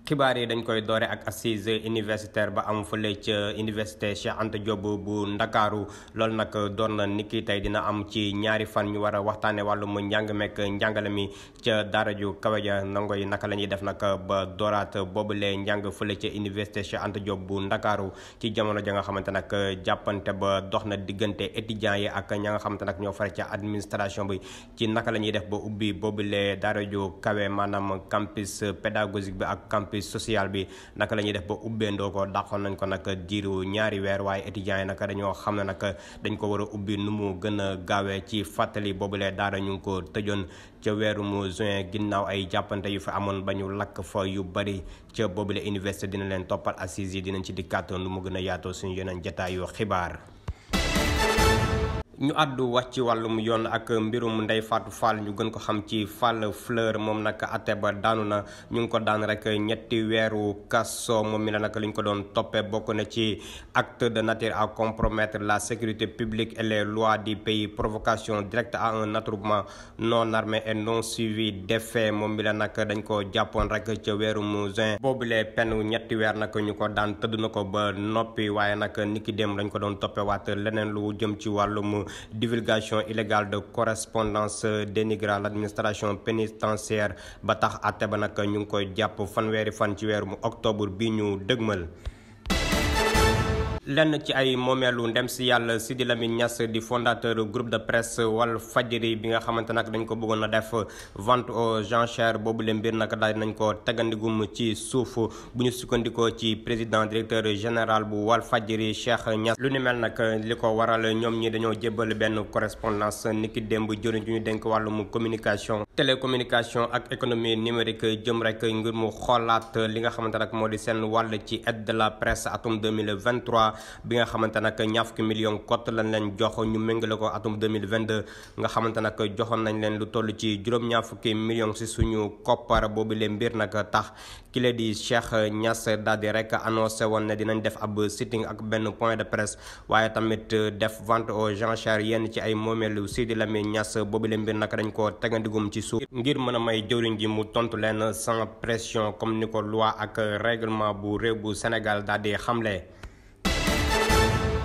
xibaar yi dañ koy doore ak assise universitaire ba am fële ca université Cheikh Anta Diop bu Ndakaaru loolu nag doon na niki tey dina am ci ñaari fan ñu war a waxtaane wàllum njàng mekk njàngale mi ca daara ju kawe ja ndongo yi naka la ñuy def nag ba dooraat boobule njàng fële ca université Cheikh Anta Diop bu Ndakaaru ci jamono ja nga xamante nag jàppante ba dox na diggante étudiants yi ak ña nga xamante nag ñoo fare ca administration bi ci naka la ñuy def ba ubbi boobule daara ju kawe maanaam campus pédagogique bi ak campus social bi naka la ñuy def ba ubbeendoo ko dàqoon nañ ko nag diiru ñaari weer waaye étudiants yi nag dañoo xam ne nag dañ ko war a ubbi nu mu gën a gaawee ci fàttali boobulee daara ñu ngi ko tëjoon ca weerum juin ginnaaw ay jàppante yu fi amoon ba ñu lakk fa yu bari ca boobule université dina leen toppal assises yi dinañ ci dikkaat nu mu gën a yaatoo suñu yeneen jotaayu xibaar. ñu àddu wax ci wàllum yoon ak mbirum Ndeye Fatou Fall ñu gën ko xam ci Fall Fleur moom nag atte ba daanu na ñu ngi ko daan rek ñetti weeru kaso moom mi la nag li ñu ko doon toppee bokk na ci acte de nature à compromettre la sécurité publique et les lois du pays, provocation directe à un attroupement non armé et non suivi d'effet moom mi la nag dañ ko jàppoon rek ca weerum juin boobulee pen ñetti weer nag ñu ko daan tëdd na ko ba noppi waaye nag niki dem dañ ko doon toppee waat leneen lu jëm ci wàllum divulgation illégale de correspondance dénigrant l'administration pénitentiaire ba tax àtte ba nag ñu ngi koy jàpp fanweeri fan ci weeru octobre bi ñu dëgmal. lenn ci ay moomeelu ndem si yàlla Sidi Lamine Niass di fondateur groupe de presse Walfadjri bi nga xamante nag dañ ko bëggoon a def vente aux enchères boobu le mbir nag daal nañ ko tegandigum ci suuf bu ñu sukkandikoo ci président directeur général bu Walfadjri Cheikh Niass. lu ni mel nag li ko waral ñoom ñi dañoo jébbal benn correspondance niki démb jëriñ ju ñu dénk wàllum communication télécommunication ak économie numérique jëm rek ngir mu xoolaat li nga xamante nag moo di seen wàll ci aide de la presse atum 2023 bi nga xamante nag ñaar fukki million cote lañ leen jox ñu méngale ko atum 2022 nga xamante nag joxoon nañ leen lu toll ci juróom-ñaar fukki million si suñu koppar boobu leen mbir nag tax kile di Cheikh Niass daal di rek annoncé woon ne dinañ def ab sitting ak benn point de presse waaye tamit def vente aux enchères yenn ci ay moomeelu Sidi Lamine Niass boobu leen mbir nag dañ ko tegandigum ci suuf ngir mën a may jëwriñ ji mu tontu leen sans pression comme ni ko loi ak règlement bu réew bu Sénégal daal di xamle.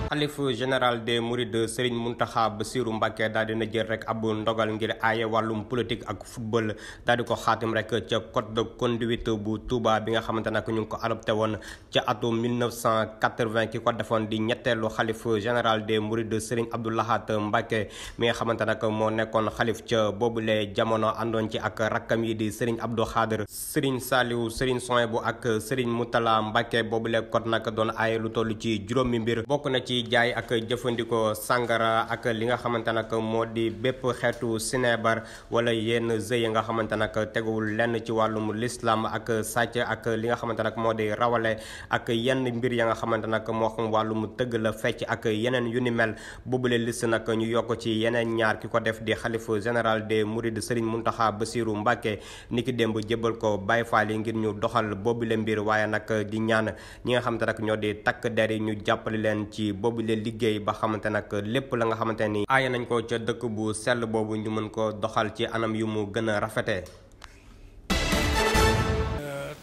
xalif général des Mourides Serigne Mountakha Bassirou Mbacké daal dina jël rek ab ndogal ngir aaye wàllum politique ak football daal di ko xaatim rek ca code de conduite bu Touba bi nga xamante nag ñu ngi ko adopté woon ca atum 1980 ki ko defoon di ñetteelu xalif général des Mourides Serigne Abdou Lahad Mbacké mi nga xamante nag moo nekkoon xalif ca boobule jamono àndoon ci ak rakkam yi di Serigne Abdou Khader Serigne Saliou Serigne Souhaïbou ak Serigne Moutala Mbacké boobule code nag doon aaye lu toll ci juróomi mbir bokk na ci jaay ak jëfandikoo sàngara ak li nga xamante nag moo di bépp xeetu sinébar wala yenn jeu yi nga xamante nag teguwul lenn ci wàllum l'islam ak sàcc ak li nga xamante nag moo di rawale ak yenn mbir ya nga xamante nag moo xam wàllum tëgg la fecc ak yeneen yu ni mel boobule liste nag ñu yokk ci yeneen ñaar ki ko def di xalifa général des Mourides Serigne Mountakha Bassirou Mbacké niki démb jébbal ko Baye Fall yi ngir ñu doxal boobule mbir waaye nag di ñaan ñi nga xamante nag ñoo di takk der yi ñu jàppale leen ci boobu le liggéey ba xamante nag lépp la nga xamante ni aaye nañ ko ca dëkk bu sell boobu ñu mën ko doxal ci anam yu mu gën a rafetee.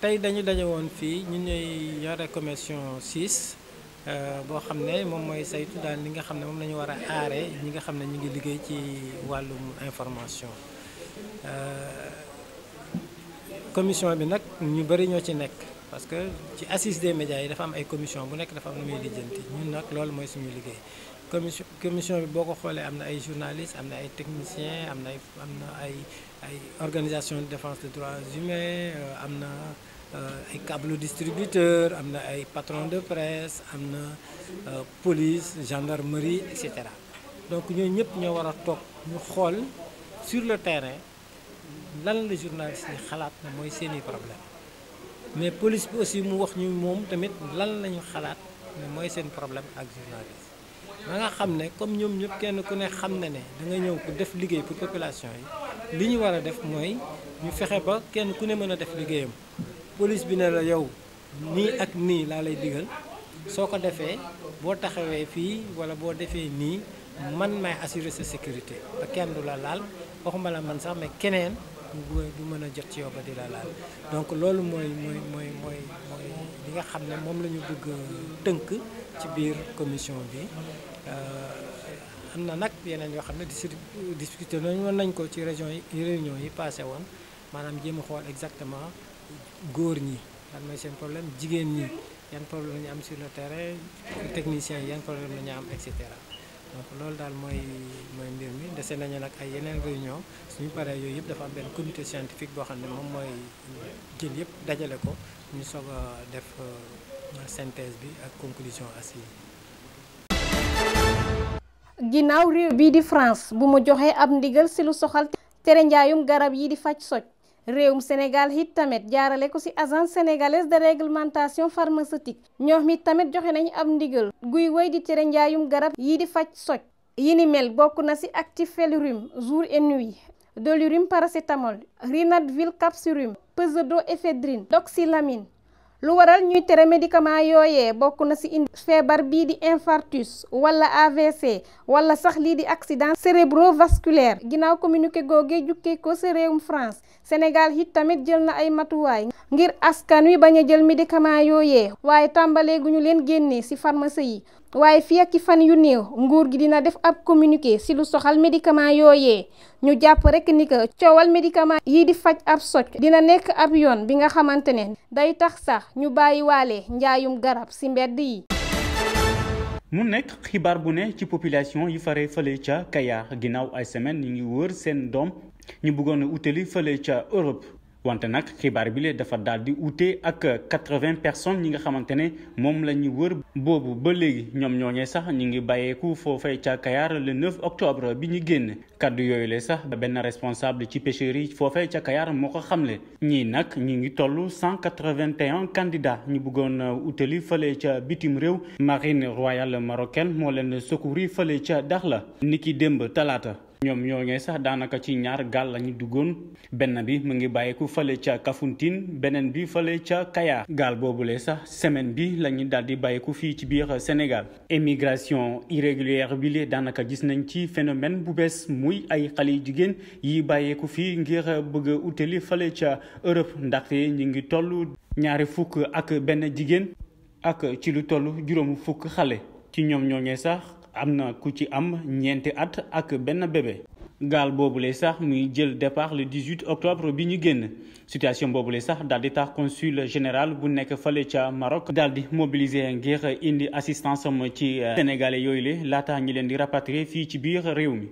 tey dañu daje woon fii ñu ñuy yore commission 6 boo xam ne moom mooy saytu daal li nga xam ne moom la ñu war a aare ñi nga xam ne ñu ngi liggéey ci wàllum information commission bi nag ñu bari ñoo ci nekk. parce que ci assise des médias yi dafa am ay commission bu nekk dafa am lu muy lijjanti ñun nag loolu mooy suñu liggéey commission bi boo ko xoolee am na ay journalistes am na ay techniciens am na ay organisation de défense des droits humains am na ay câble distributeur am na ay patron de presse am na police gendarmerie et cetera donc ñooñu ñëpp ñoo war a toog ñu xool sur le terrain lan la journaliste yi xalaat na mooy seeni problème mais police bi aussi mu wax ñu moom tamit lan lañu xalaat ne mooy seen problème ak journaliste ba nga xam ne comme ñoom ñëpp kenn ku ne xam na ne da nga ñëw pour def liggéey pour population yi li ñu war a def mooy ñu fexe ba kenn ku ne mën a def liggéeyam police bi ne la yow nii ak nii laa lay digal soo ko defee boo taxawee fii wala boo defee nii man may assurer sa sécurité te kenn du la laal waxuma la man sax mais keneen du mën a jot ci yow ba di la laal donc loolu mooy li nga xam ne moom la ñu bëgg tënk ci biir commission bi. am na nag yeneen yoo xam ne discuté nañ ko ci réunion yi passé woon maanaam jéem a xool exactement góor ñi lan mooy seen problème, jigéen ñi yan problème la ñu am sur le terrain, techniciens yi yan problème la ñu am et cetera. donc loolu daal mooy mbir mi dese nañu nag ay yeneen réunion suñu paree yooyu yëpp dafa am benn comité scientifique boo xam ne moom mooy jël yëpp dajale ko ñu soog a def synthèse bi ak conclusion assises yi. ginnaaw réew bii di France bu mu joxee ab ndigal si lu soxal tere njaayum garab yi di faj soj, réewum Sénégal it tamit jaarale ko ci agence sénégalaise de réglementation pharmaceutique ñoom it tamit joxe nañu ab ndigal guy wéy di tere njaayum garab yi di faj soj. yi ni mel bokk na ci actifélurum jour et nuit, dolurum paracétamol, rinadvil capsurum, pseudoéphédrine, doxylamine. lu waral ñuy tere médicament yooyee bokk na ci indi feebar bii di infarctus wala AVC wala sax lii di accident cérébrovasculaire. ginnaaw communiqué googee jukkee ko ci réewum France, Sénégal it tamit jël na ay matuwaay ngir askan wi bañ a jël médicament yooyee, waaye tàmbalee gu ñu leen génnee ci pharmacie yi. waaye fii ak fan yu néew nguur gi dina def ab communiqué ci lu soxal médicament yooyee. ñu jàpp rekk ni que coowal médicament yi di faj ab soj dina nekk ab yoon bi nga xamante ne day tax sax ñu bàyyiwaale njaayum garab ci mbedd yi. mu nekk xibaar bu ne ci population yi fare fële ca Kayar ginnaaw ay semaine ñu ngi wër seen doom ñu bëggoon a utali fële ca Europe. wante nag xibaar bi dafa daal di ute ak 80 personnes ñi nga xamante ne moom la ñu wër boobu ba léegi ñoom ñooñee sax ñu ngi bàyyeeku foofee ca Kayar le 9 octobre bi ñu génn. kaddu yooyu la sax benn responsable ci pêcherie foofee ca Kayar moo ko xamle. ñii nag ñu ngi toll 181 candidats ñu bëggoon utali fële ca bitim réew. marine royale marocaine moo leen secourir fële ca Dakhla niki démb talaata. ñoom ñooñee sax daanaka ci ñaar gaal la ñu duggoon, benn bi mu ngi bàyyeeku fële ca Kafountine, beneen bi fële ca Kayar. gaal boobule sax semaine bi la ñu daal di bàyyeeku fii ci biir Sénégal. émigration irrégulière bi lee daanaka gis nañ ci phénomène bu bees muy ay xale yu jigéen yi bàyyeeku fii ngir bëgg a utali fële ca Europe, ndaxte ñu ngi toll ñaari fukk ak benn jigéen ak ci lu toll juróomu fukk xale. ci ñoom ñooñee sax am na ku ci am ñeenti at ak benn bébé. gaal boobule sax muy jël départ le 18 octobre bi ñu génn. situation boobule sax daal di tax consul général bu nekk fële ca Maroc daal di mobiliser ngir indi assistance am ci sénégalais yooyu la laata ñi leen di rapatrier fii ci biir réew mi.